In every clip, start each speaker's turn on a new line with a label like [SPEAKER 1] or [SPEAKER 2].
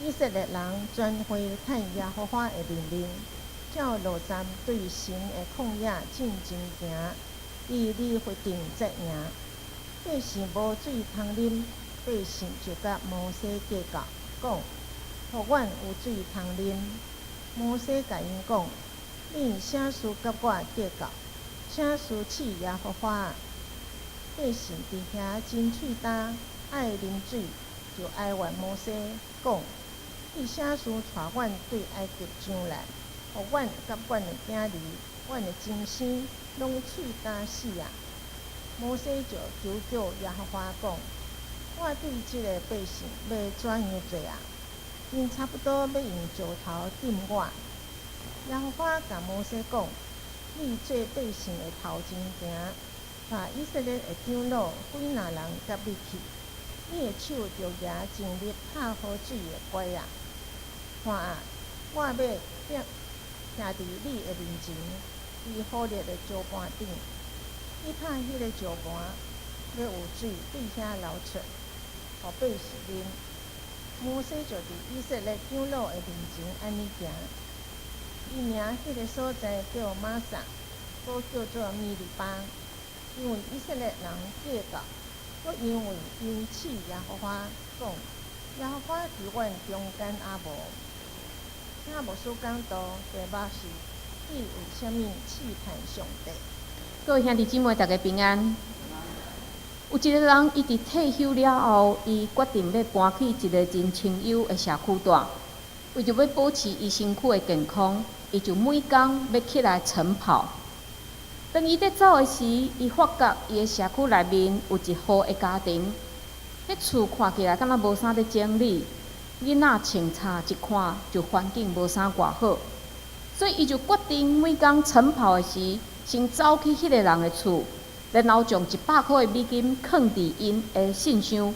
[SPEAKER 1] 以色列人全會趁耶和華的命令，照路站對神的曠野進前行，佇利非訂紮營。百姓無水通啉，百姓就佮摩西計較，講：予阮有水通啉。摩西共𪜶講：恁啥事佮我計較？啥事試耶和華？百姓佇遐真喙焦，愛啉水，就哀怨摩西，講：你啥事帶阮對埃及上來，予阮佮阮的囝兒、阮的親生攏喙焦死啊！摩西就求告耶和華講：我對這个百姓欲怎樣做啊？𪜶差不多欲用石頭擲我。耶和華共摩西講：你做百姓的頭前行，帶以色列的長老幾若人佮你去。你的手著舉前日拍河水的拐仔。看啊，我欲徛佇你的面前，佇何烈的石盤頂。你拍彼个石盤，欲有水對遐流出，予百姓啉。摩西就佇以色列長老的面前按呢行。伊名彼个所在叫瑪撒，閣叫做米利巴，因為以色列人計較，閣因為𪜶試耶和華，講：耶和華佇阮中間抑無？聽牧師講道，題目是：你為啥物試探上帝？
[SPEAKER 2] 各位兄弟姊妹，大家平安。有一个人，伊佇退休了後，伊決定欲搬去一个真清幽的社區蹛。為著欲保持伊身軀的健康，伊就每工欲起來晨跑。當伊佇走的時，伊發覺伊的社區內面有一戶的家庭，彼厝看起來敢若無啥咧整理，囡仔穿插一看就環境無啥偌好，所以伊就決定每工晨跑的時，先走去彼个人的厝，然後將100箍的美金囥佇𪜶的信箱。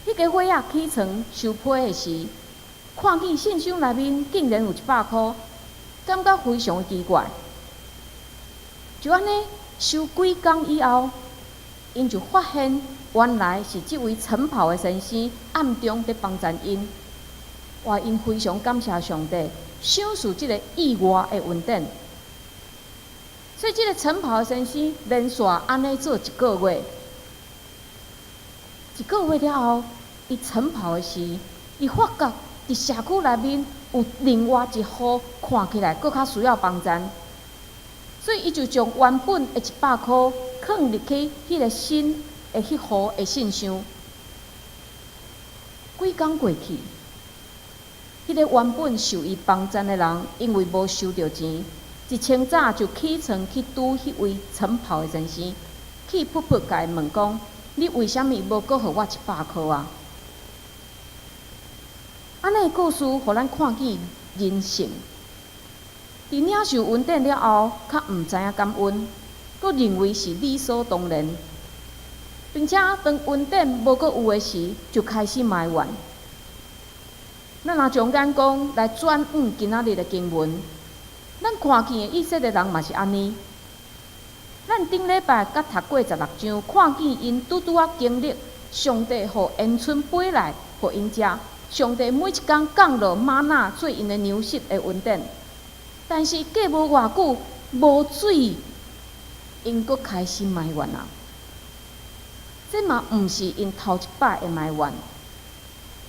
[SPEAKER 2] 彼个伙仔起床收批的時，看見信箱內面竟然有一百箍，感覺非常的奇怪。就按呢收幾工以後，𪜶就發現原來是這位晨跑的先生暗中佇幫贊𪜶。哇！𪜶非常感謝上帝，賞賜這个意外的恩典。所以，這个晨跑的先生連續按呢做一个月，一个月了後，伊晨跑的時，伊發覺佇社區內面有另外一戶看起來閣較需要幫贊，所以伊就將原本的一百箍囥入去彼个新的彼戶的信箱。幾工過去，彼个原本受伊幫贊的人，因為無收著錢，一清早就起床去拄彼位晨跑的先生，氣噗噗共伊問講：你為啥物無閣予我一百箍啊？按呢的故事，予咱看見人性。佇領受恩典了後，較毋知影感恩，閣認為是理所當然，並且當恩典無閣有的時，就開始埋怨。咱若將眼光來轉往今仔日的經文，咱看見的以色列人嘛是按呢。咱頂禮拜才讀過16章，看見𪜶拄拄仔經歷上帝予鵪鶉飛來，予𪜶食。上帝每一工降落瑪納做𪜶的糧食的恩典，但是過無偌久，無水，𪜶閣開始埋怨啊！這嘛毋是𪜶頭一擺的埋怨。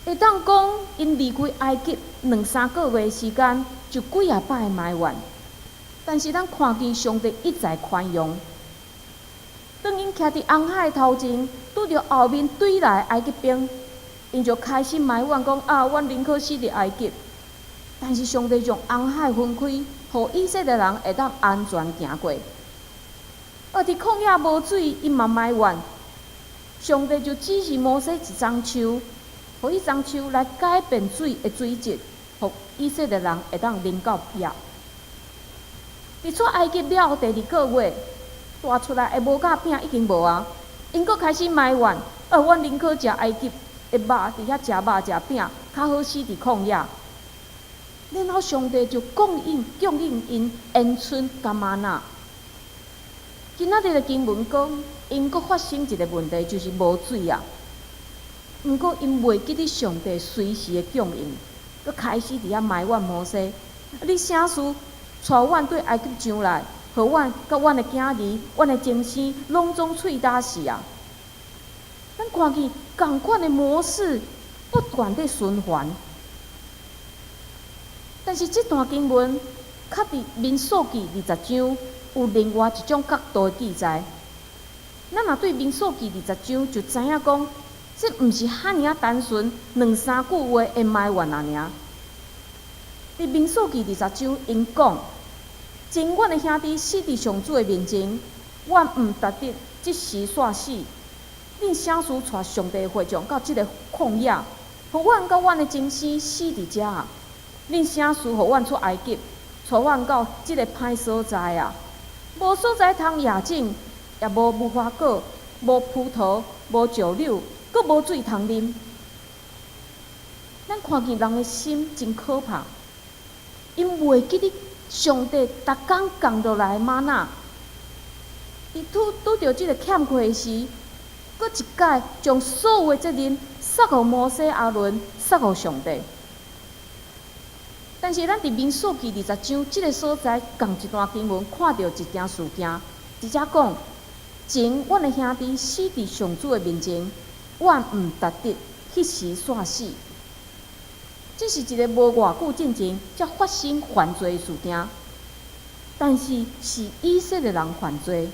[SPEAKER 2] 會當講，𪜶離開埃及兩三個月時間，就幾仔擺埋怨。但是咱看見上帝一再寬容。當𪜶徛佇紅海頭前，拄著後面追來埃及兵，𪜶就開始埋怨講：啊，阮寧可死佇埃及。但是上帝將紅海分開，予以色列人會當安全行過。啊，佇曠野無水，𪜶嘛埋怨。上帝就指示摩西一欉樹，予彼欉樹來改變水的水質，予以色列人會當啉到飽。佇出埃及了後第二個月，帶出來的無酵餅已經無啊，𪜶閣開始埋怨：啊，阮寧可食埃及的肉，佇遐食肉食餅，較好死佇曠野。然後上帝就供應𪜶鵪鶉佮瑪納。今仔日的經文講，𪜶閣發生一个問題，就是無水啊。毋過𪜶袂記得上帝隨時的供應，閣開始佇遐埋怨摩西：你啥事帶阮對埃及上來，予阮佮阮的囝兒、阮的先生攏總喙焦死啊！咱看見仝款的模式不斷佇循環，但是這段經文較佇民數記20章有另外一種角度的記載。咱若對民數記二十章就知影講，這毋是遐爾仔單純兩三句話的埋怨爾爾。佇民數記二十章，𪜶講：前阮的兄弟死佇上主的面前，阮毋值得這時煞死。恁啥事帶上帝的會眾到這个曠野，予阮佮阮的先生死佇遮啊？恁啥事予阮出埃及，帶阮到這个歹所在啊？無所在通野種，也無無花果，無葡萄，無石榴，閣無水通啉。咱看見人的心真可怕，𪜶袂記得上帝逐工降落來的嗎哪，佇拄拄著這个欠缺的時，閣一擺將所有的責任捒予摩西、亞倫，捒予上帝。但是咱佇民數記二十章這个所在，仝一段經文看著一件事件，直接講：前阮的兄弟死佇上主的面前，阮毋值得彼時煞死。這是一个無偌久進前才發生犯罪的事件，但是是以色列人犯罪。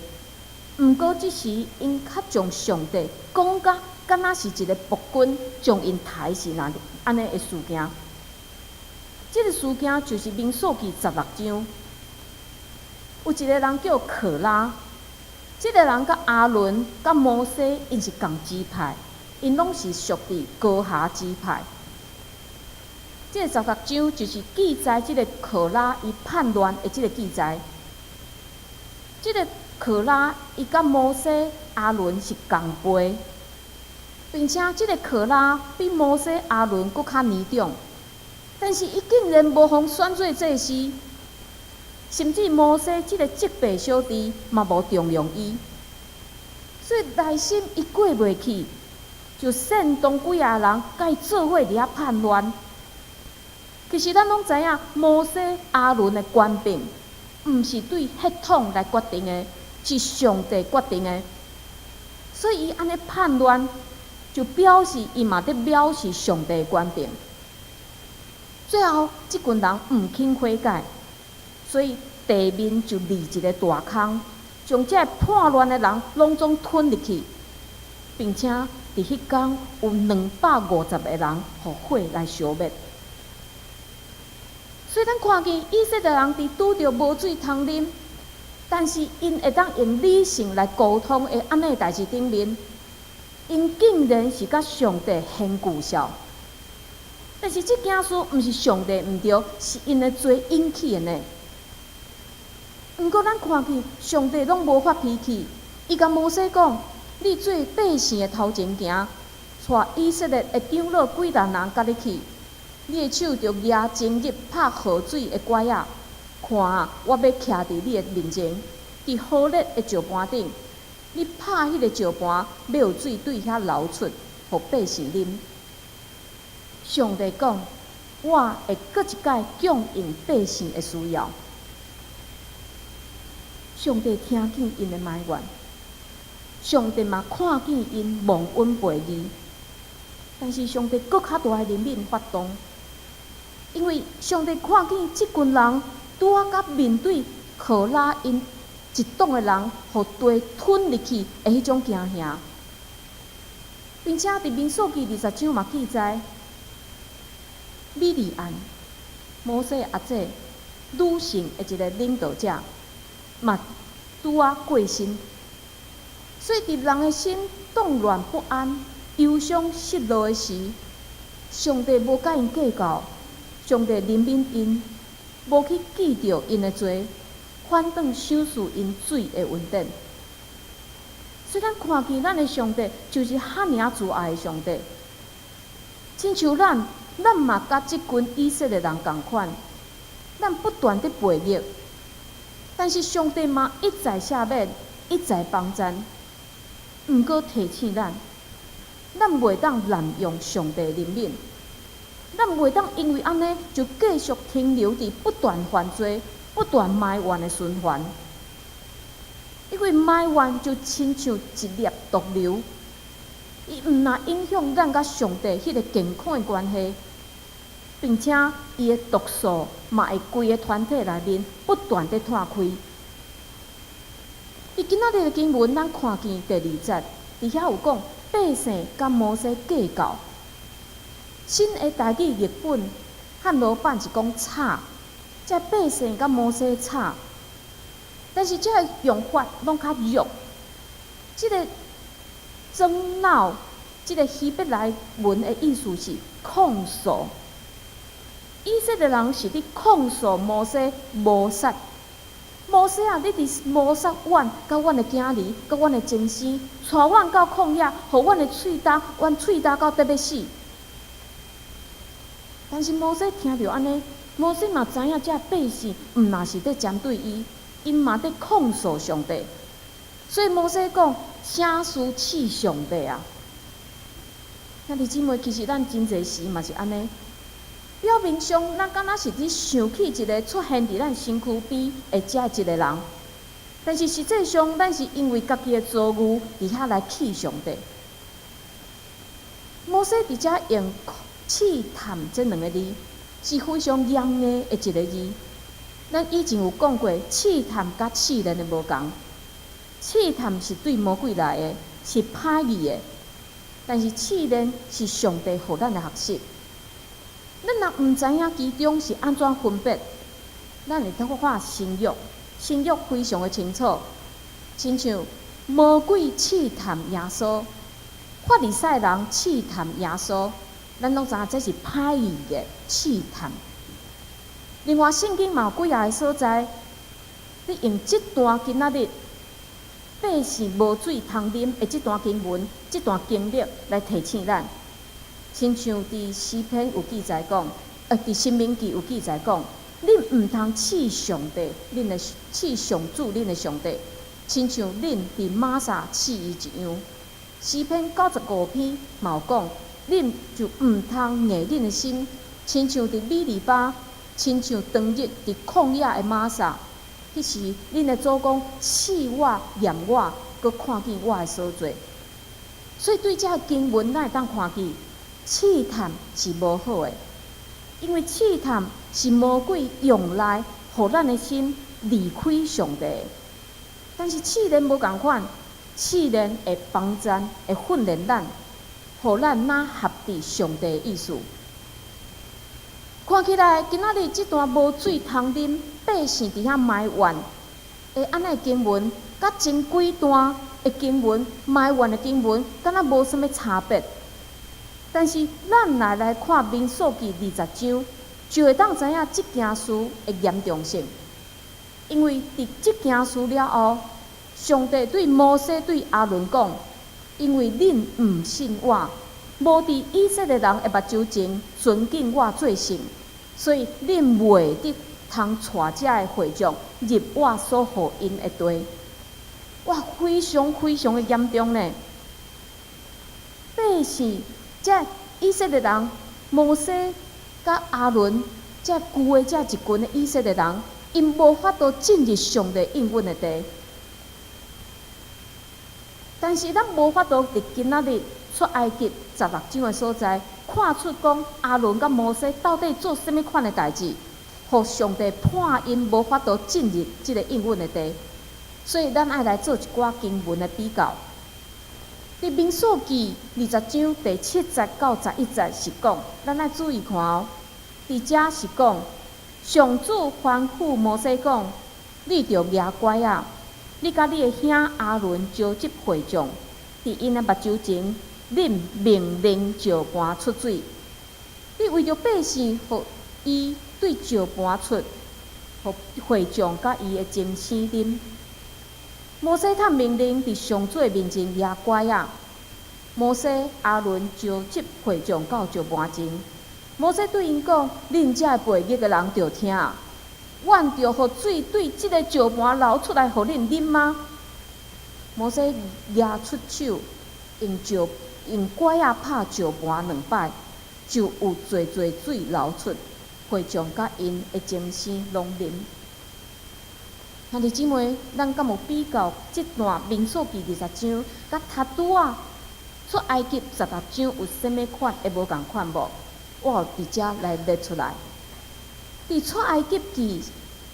[SPEAKER 2] 毋過這時𪜶較將上帝講甲敢若是一个暴君，將𪜶刣死那按呢的事件。這个事件就是民數記16章，有一个人叫可拉，這个人佮亞倫、佮摩西，𪜶是仝支派，𪜶攏是屬佇哥哈支派。這个十六章就是記載這个可拉伊叛亂的這个記載。這个可拉伊佮摩西、亞倫是仝輩，並且這个可拉比摩西、亞倫閣較年長，但是伊竟然無予選做祭司，甚至摩西這个叔伯小弟嘛無重用伊，所以內心伊過袂去，就煽動幾仔人共伊做伙佇遐叛亂。其實咱攏知影，摩西、亞倫的權柄，毋是對血統來決定的，是上帝決定的。所以伊按呢叛亂，就表示伊嘛佇藐視上帝的權柄。最後，這群人毋肯悔改，所以地面就裂一个大空，將這个叛亂的人攏總吞入去，並且佇彼工有250個人予火來燒滅。所以咱看見以色列人佇拄著無水通啉，但是𪜶會當用理性來溝通的按呢代誌頂面，𪜶竟然是共上帝掀舊數。但是這件事毋是上帝毋對，是𪜶的罪引起的呢。毋過咱看見上帝攏無發脾氣，伊共摩西講：你做百姓的頭前行，帶以色列的長老幾萬人佮你去。你的手著舉終日拍河水的拐仔，看啊，我欲徛佇你的面前，佇何烈的石盤頂，你拍彼个石盤，欲有水對遐流出，予百姓啉。上帝講，我會閣一擺供應百姓的需要。上帝聽見𪜶的埋怨，上帝嘛看見𪜶忘恩背義，但是上帝閣較大的憐憫發動。因為上帝看見這群人拄仔佮面對可拉𪜶一黨的人，予地吞入去的彼種驚嚇，並且佇民數記20章嘛記載，米利暗、摩西阿姐女性的一个領導者，嘛拄仔過身，所以佇人的心動亂不安、憂傷失落的時，上帝無共𪜶計較。上帝憐憫𪜶，無去記著𪜶的罪，反轉賞賜𪜶水的恩典。所以咱看見咱的上帝就是遐爾慈愛的上帝，親像咱，咱嘛佮這群以色列人仝款，咱不斷佇背逆，但是上帝嘛一再赦免，一再幫贊。毋過提醒咱，咱袂當濫用上帝憐憫，咱袂當因為按呢就繼續停留佇不斷犯罪、不斷埋怨的循環。因為埋怨就親像一粒毒瘤，伊毋但影響咱佮上帝彼个健康的關係，並且伊的毒素嘛會規个團體內面不斷佇湠開。佇今仔日的經文，咱看見第二節，佇遐有講百姓佮摩西計較。新的台語譯本漢羅版是講吵，這百姓佮摩西吵，但是這个用法攏較弱。這个爭鬧，這个希伯來文的意思是控訴。以色列人是佇控訴摩西謀殺。摩西啊，你佇謀殺阮，佮阮的囝兒，佮阮的先生，帶阮到曠野，予阮的喙焦，阮喙焦到得欲死。但是摩西聽著按呢，摩西嘛知影這百姓毋若是佇針對伊，𪜶嘛佇控訴上帝。所以摩西講：啥事試上帝啊？兄弟姊妹，其實咱真濟時嘛是按呢。表面上，咱敢若是佇生氣一个出現佇咱身軀邊的這一个人，但是實際上，咱是因為家己的遭遇，佇遐來氣上帝。摩西佇遮用試探這兩个字，是非常嚴硬的一个字。咱以前有講過，試探佮試煉的無仝。試探是對魔鬼來的，是歹意的；但是試煉是上帝予咱的學習。咱若毋知影其中是按怎分別，咱會當看新約，新約非常的清楚，親像魔鬼試探耶穌，法利賽人試探耶穌，咱攏知影這是歹意的試探。另外，聖經嘛有幾仔个所在，你用這段今仔日百姓無水通啉的這段經文、這段經歷來提醒咱。親像佇詩篇有記載講，佇申命記有記載講，恁毋通試上帝，恁的試上主，恁的上帝，親像恁佇瑪撒試伊一樣。詩篇95篇嘛有講，恁就毋通硬恁的心，親像佇米利巴，親像當日佇曠野的瑪撒，彼時恁的祖公試我、驗我，閣看見我的所做。所以對這个經文，咱會當看見，試探是無好的，因為試探是魔鬼用來予咱的心離開上帝。但是試煉無仝款，試煉會幫贊、會訓練咱，予咱若合佇上帝的意思。看起來今仔日這段無水通啉，百姓佇遐埋怨的按呢經文，佮前幾段的經文埋怨的經文，敢若無啥物差別。但是，咱來來看民數記20章，就會當知影這件事的嚴重性。因為佇這件事了後，上帝對摩西對亞倫講：因為恁毋信我，無佇以色列人的目睭前尊敬我做聖，所以恁袂得通帶這个會眾入我所予𪜶的地。哇，非常非常的嚴重呢！百姓，這以色列人，摩西佮亞倫，這舊的這一群的以色列人，𪜶無法度進入上帝應允的地。但是咱無法度佇今仔日出埃及16章的所在，看出講亞倫佮摩西到底做啥物款的代誌，予上帝判𪜶無法度進入這个應允的地。所以咱愛來做一寡經文的比較。佇民數記20章第7節到11節是講，咱愛注意看哦。佇遮是講，上主吩咐摩西講：你著舉拐仔，你佮你的兄亞倫召集會眾，佇𪜶的目睭前，恁命令石盤出水。你為著百姓，予伊對石盤出，予會眾佮伊的精牲啉。摩西受命令佇上主的面前舉拐仔。摩西、亞倫召集會眾到石盤前。摩西對𪜶講：恁這个悖逆的人著聽，阮著予水對這个石盤流出來，予恁啉嗎？摩西舉出手，用石用拐仔拍石盤兩擺，就有濟濟水流出，會眾佮𪜶的精牲攏啉。兄弟姊妹，咱敢有比較這段民數記二十章，佮頭拄仔出埃及十六章有啥物款的無仝款無？我有佇遮來列出來。佇出埃及記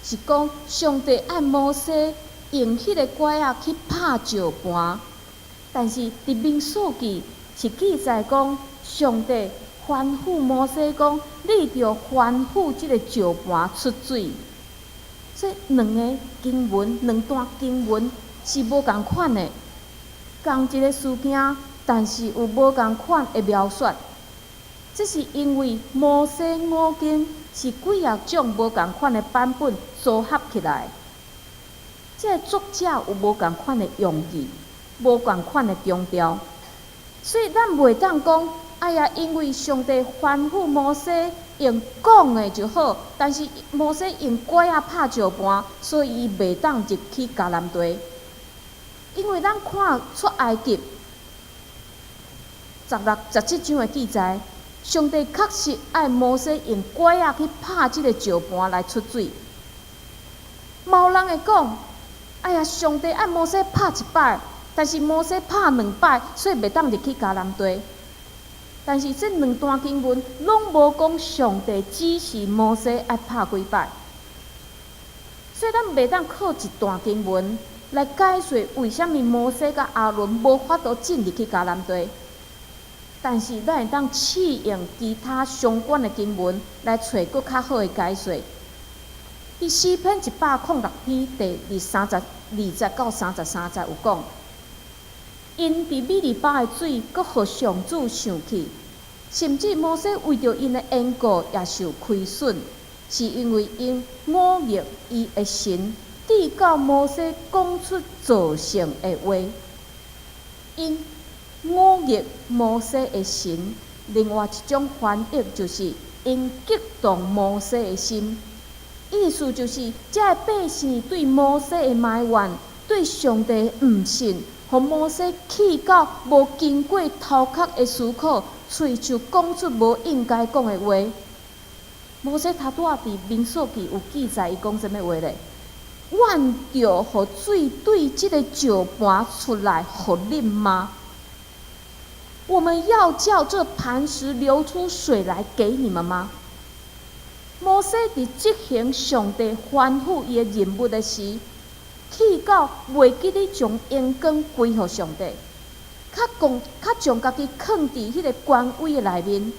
[SPEAKER 2] 是講上帝愛摩西用彼个拐仔去拍石盤，但是佇民數記是記載講上帝吩咐摩西講，你著吩咐這个石盤出水。所以兩个經文，兩段經文是無仝款的，仝一个事件，但是有無仝款的描述。這是因為摩西五經是幾仔種無仝款的版本組合起來，這个作者有無仝款的用意，無仝款的強調，所以咱袂當講，哎呀，因為上帝吩咐摩西用講的就好，但是摩西用拐仔拍石盤，所以伊袂當入去迦南地。因為咱看出埃及十六、十七章的記載，上帝確實愛摩西用拐仔去拍這个石盤來出水。嘛有人會講，哎呀，上帝愛摩西拍一擺，但是摩西拍兩擺，所以袂當入去迦南地。但是這兩段經文攏無講上帝指示摩西愛拍幾擺，所以咱袂當靠一段經文來解釋為啥物摩西佮亞倫無法度進入去迦南地。但是咱會當試用其他相關的經文來揣閣較好的解釋。佇詩篇106篇第二三十二節到三十三節有講，𪜶佇米利巴的水，閣予上主生氣，甚至摩西為著𪜶的緣故也受虧損，是因為𪜶忤逆伊的神，直到摩西講出造成的話，𪜶忤逆摩西的神。另外一種翻譯就是𪜶激動摩西的心，意思就是這个百姓對摩西的埋怨，對上帝的毋信，予摩西氣到無經過頭殼的思考，喙就講出無應該講的話。摩西頭拄仔佇民數記有記載，伊講啥物話咧？阮著予水對這个石盤出來，予恁嗎？我們要叫這磐石流出水來給你們嗎？摩西佇執行上帝吩咐伊的任務的時，氣到袂記得將榮光歸予上帝，較講較將家己囥佇彼个權威的內面。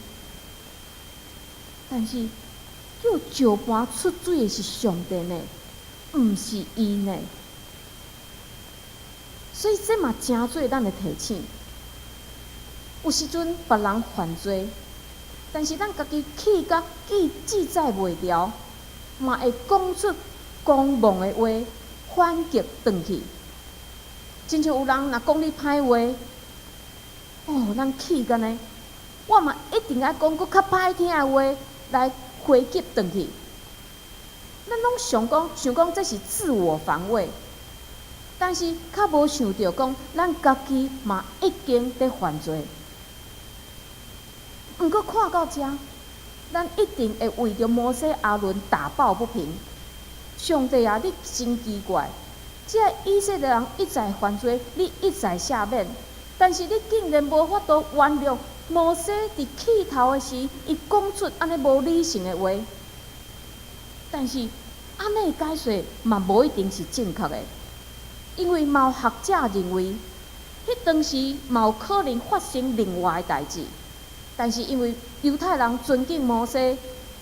[SPEAKER 2] 但是叫石盤出水的是上帝呢，毋是伊呢。所以這嘛誠做咱的提醒。有時陣別人犯罪，但是咱家己氣甲記記載袂牢，嘛會講出狂妄的話，反擊轉去。親像有人若講你歹話，哦，咱氣甲呢，我嘛一定愛講閣較歹聽的話來回擊轉去。咱攏想講，想講這是自我防衛，但是較無想著講，咱家己嘛已經佇犯罪。毋過看到遮，咱一定會為著摩西、亞倫打抱不平。上帝啊，你真奇怪，這个以色列人一再犯罪，你一再赦免，但是你竟然無法度原諒摩西佇氣頭的時，伊講出按呢無理性的話。但是按呢解釋嘛無一定是正確的，因為嘛有學者認為，彼當時嘛有可能發生另外的代誌。但是因為猶太人尊敬摩西，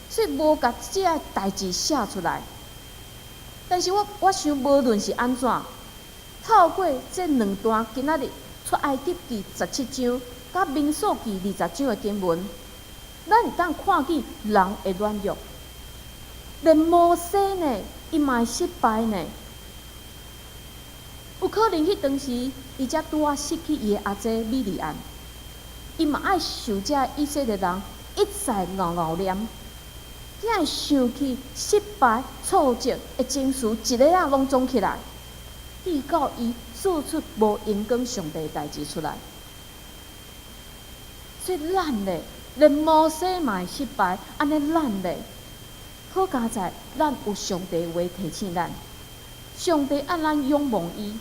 [SPEAKER 2] 所以無共這个代誌寫出來。但是我想，無論是按怎，透過這兩段今仔日出埃及記十七章，佮民數記二十章的經文，咱會當看見人的軟弱。連摩西呢，伊嘛會失敗呢。有可能彼當時，伊才拄仔失去伊的阿姐米利暗。伊嘛愛受這以色列人一再𠢕𠢕念，伊會生氣、失敗、挫折的情緒，一个仔攏總起來，直到伊做出無榮光上帝的代誌出來。所以咱咧，連摩西嘛會失敗，按呢咱咧，好佳哉，咱有上帝話提醒咱，上帝愛咱仰望伊。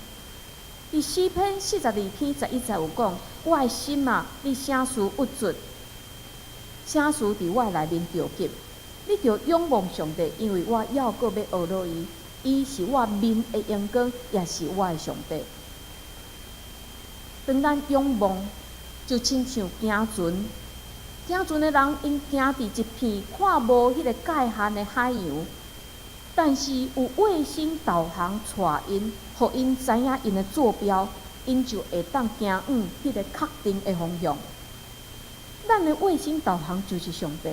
[SPEAKER 2] 佇詩篇42篇11節有講：我的心啊，你啥事鬱卒？啥事佇我內面著急？你著仰望上帝，因為我猶閣欲阿羅伊，伊是我面的榮光，也是我的上帝。當咱仰望，就親像行船，行船的人𪜶行佇一片看無彼個界限的海洋，但是有衛星導航帶𪜶，予𪜶知影𪜶的坐標，𪜶就會當行往彼個確定的方向。咱的衛星導航就是上帝。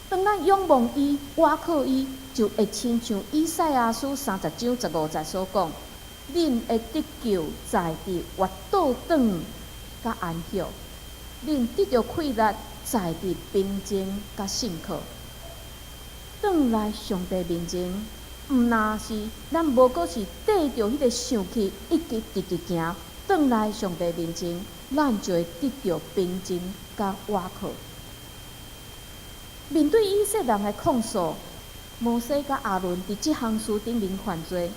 [SPEAKER 2] 當咱仰望伊、倚靠伊，就會親像以賽亞書30章15節所講：恁的得救在佇越倒轉佮安歇，恁得著氣力在佇平靜佮信靠。轉來上帝面前，毋若是咱無閣是綴著彼個想氣，一直直直行。轉來上帝面前，咱就會得著平靜佮倚靠。面對以色列人的控訴，摩西佮亞倫佇這項事頂面犯罪，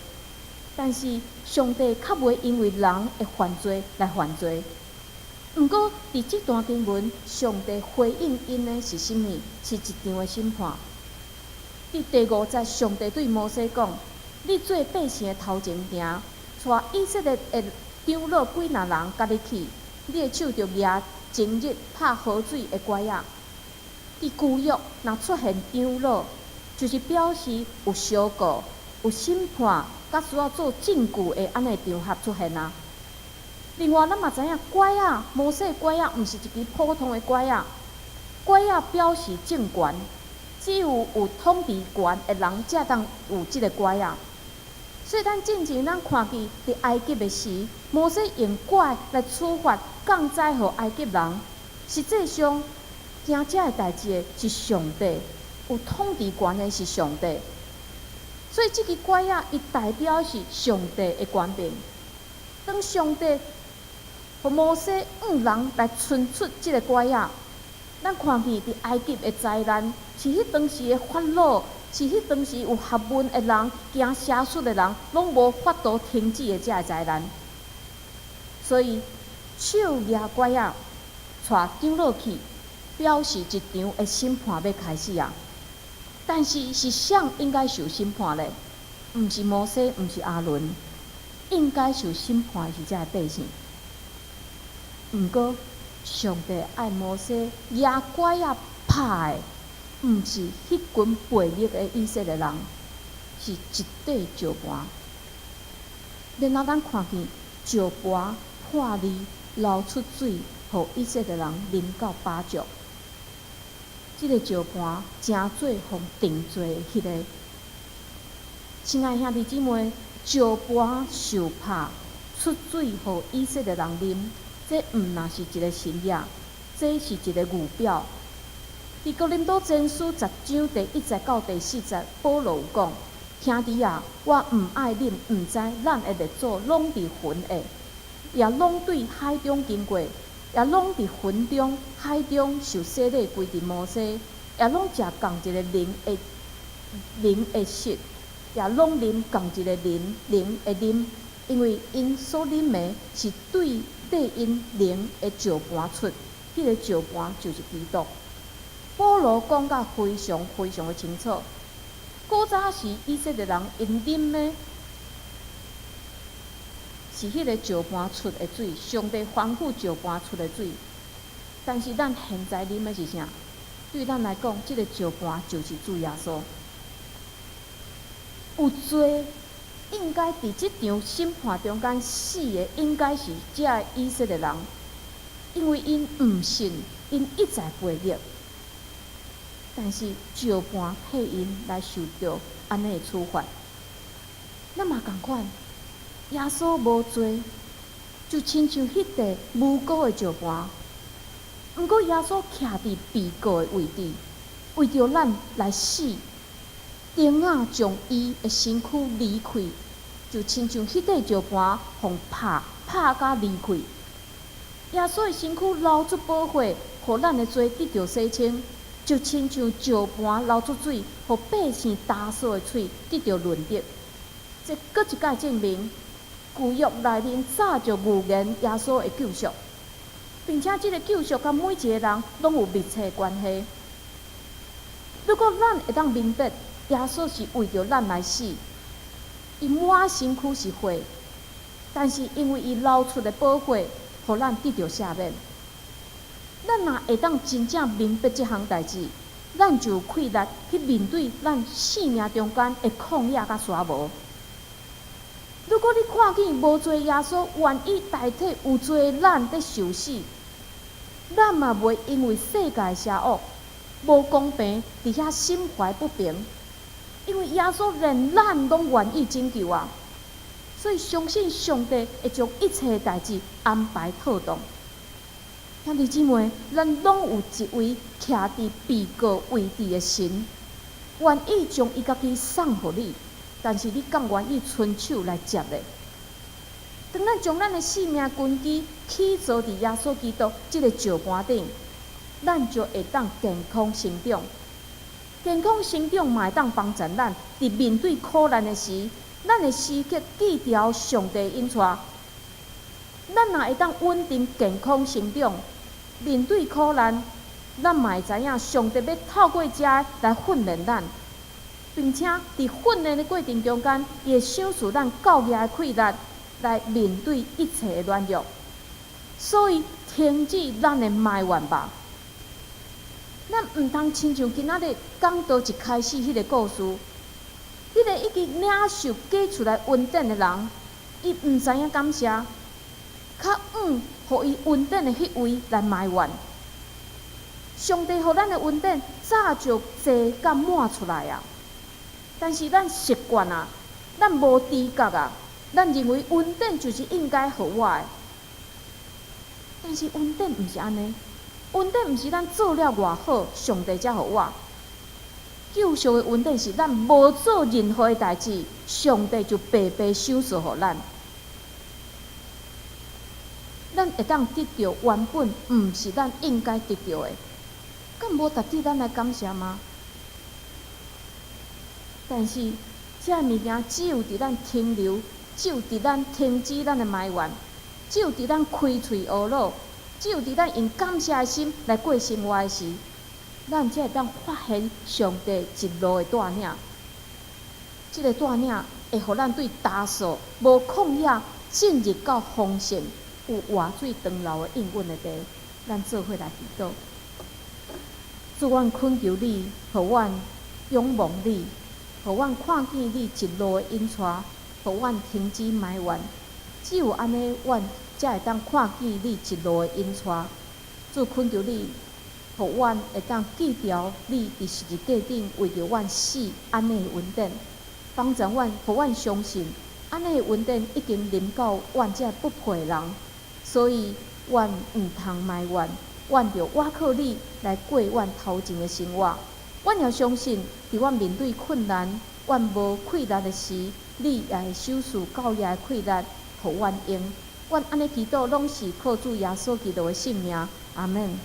[SPEAKER 2] 但是上帝較袂因為人的犯罪來犯罪。毋過佇這段經文，上帝回應𪜶的是啥物？是一場的審判。佇第五節，上帝對摩西講：你做百姓的頭前行，帶以色列的長老幾若人佮你去，你的手著舉終日拍河水的拐仔。佇舊約若出現長老，就是表示有相告、有審判，佮需要做證據的按呢場合出現啊。另外，咱嘛知影拐仔，摩西拐仔毋是一支普通的拐仔，拐仔表示政權，只有有統治權的人才當有這个拐仔。所以咱進前咱看見佇埃及的時，摩西用拐來處罰降災予埃及人，實際上行這个代誌的是上帝，有統治權的是上帝。所以這支拐仔，伊代表是上帝的權柄。當上帝予摩西向人來伸出這个拐仔，咱看見佇埃及的災難，是彼當時的法老，是彼當時有學問的人、行邪術的人，攏無法度停止的這个災難。所以手舉拐仔，帶長老去，表示一場的審判欲開始啊！但是是誰應該受審判咧？毋是摩西，毋是亞倫，應該受審判的是這个百姓。毋過，上帝愛摩西舉拐仔拍的，毋是彼群悖逆的以色列人，是一塊石盤。然後咱看見石盤破裂，流出水，予以色列人啉到飽足。這个石盤成做予定罪的彼个。親愛兄弟姊妹，石盤受拍出水，予以色列人啉，這毋若是一个神跡，這是一個預表。佇哥林多前書10章第1節到第4節，保羅有講：兄弟啊，我毋愛恁毋知，咱的列祖攏佇雲下，也攏對海中經過，也攏佇雲中、海中受洗禮歸佇摩西，也攏食仝一个靈的食，也攏啉仝一个靈的啉，因為𪜶所啉的是對綴𪜶靈的石盤出，彼个石盤就是基督。保羅講甲非常非常的清楚。古早時以色列人𪜶啉的是彼個石盤出的水，上帝吩咐石盤出的水。但是咱現在啉的是啥？對咱來講，這个石盤就是主耶穌。有罪應該佇這場審判中間死的，應該是這个以色列人，因為𪜶毋信，𪜶一再背逆。但是石盤替𪜶來受著按呢的處罰。咱嘛仝款，耶穌無罪，就親像彼塊無辜的石盤。毋過耶穌徛佇被告的位置，為著咱來死，釘仔將伊的身軀離開，就親像彼塊石盤予拍拍甲離開。耶穌的身軀流出寶血，予咱的罪得著洗清，就親像石盤流出水，予百姓焦燥的喙得著潤澤。這閣一擺證明，舊約內面早就預言耶穌的救贖，並且這个救贖佮每一个人攏有密切的關係。如果咱會當明白耶穌是為著咱來死，伊滿身軀是血，但是因為伊流出的寶血，予咱得著赦免。咱若會當真正明白這項代誌，咱就有氣力去面對咱生命中間的曠野佮沙漠。如果你看見無罪耶穌願意代替有罪的咱佇受死，咱嘛袂因為世界邪惡、無公平，佇遐心懷不平。因為耶穌連咱攏願意拯救啊，所以相信上帝會將一切代誌安排妥當。兄弟姊妹，咱攏有一位徛佇被告位置的神，願意將伊家己送予你，但是你敢願意伸手來接咧？當咱將咱的生命根基起造佇耶穌基督這个石盤頂，咱就會當健康成長。健康成長嘛會當幫助咱，佇面對苦難的時，咱會時刻記牢上帝引帶。咱若會當穩定健康成長，面對苦難，咱嘛會知影上帝欲透過這來訓練咱，並且佇訓練的過程中間，伊會賞賜咱夠額的氣力來面對一切的軟弱。所以，停止咱的埋怨吧。咱毋通親像今仔日講道一開始彼个故事，彼个已經領受假出來恩典的人，伊毋知影感謝，較向予伊恩典的彼位來埋怨。上帝予咱的恩典早就濟甲滿出來啊！但是咱習慣啊，咱無知覺啊，咱認為恩典就是應該予我的。但是恩典毋是按呢，恩典毋是咱做了偌好，上帝才予我。救贖的恩典是咱無做任何的代誌，上帝就白白賞賜予咱。咱會當得著原本毋是咱應該得著的，敢無值得咱來感謝嗎？但是，這物件只有佇咱停留，只有佇咱停止咱的埋怨，只有佇咱開喙呵咾，只有佇咱用感謝的心來過生活的時，咱才會當發現上帝一路的帶領。這个帶領會予咱對焦燥、無曠野進入到豐盛、有活水長流的應允的地。咱做伙來祈禱。主，阮懇求你，予阮仰望你，予阮看見你一路的引帶，予阮停止埋怨。只有按呢，阮才會當看見你一路的引帶。主，懇求你，予阮會當記牢你佇十字架頂為著阮死按呢的恩典，幫助阮，予阮相信按呢的恩典已經臨到阮這不配的人，所以阮毋通埋怨，阮著倚靠你來過阮頭前的生活。阮也相信，佇阮面對困難、阮無氣力的時，你也會賞賜夠額的氣力，予阮用。阮按呢祈禱，攏是靠主耶穌基督的聖名。阿們。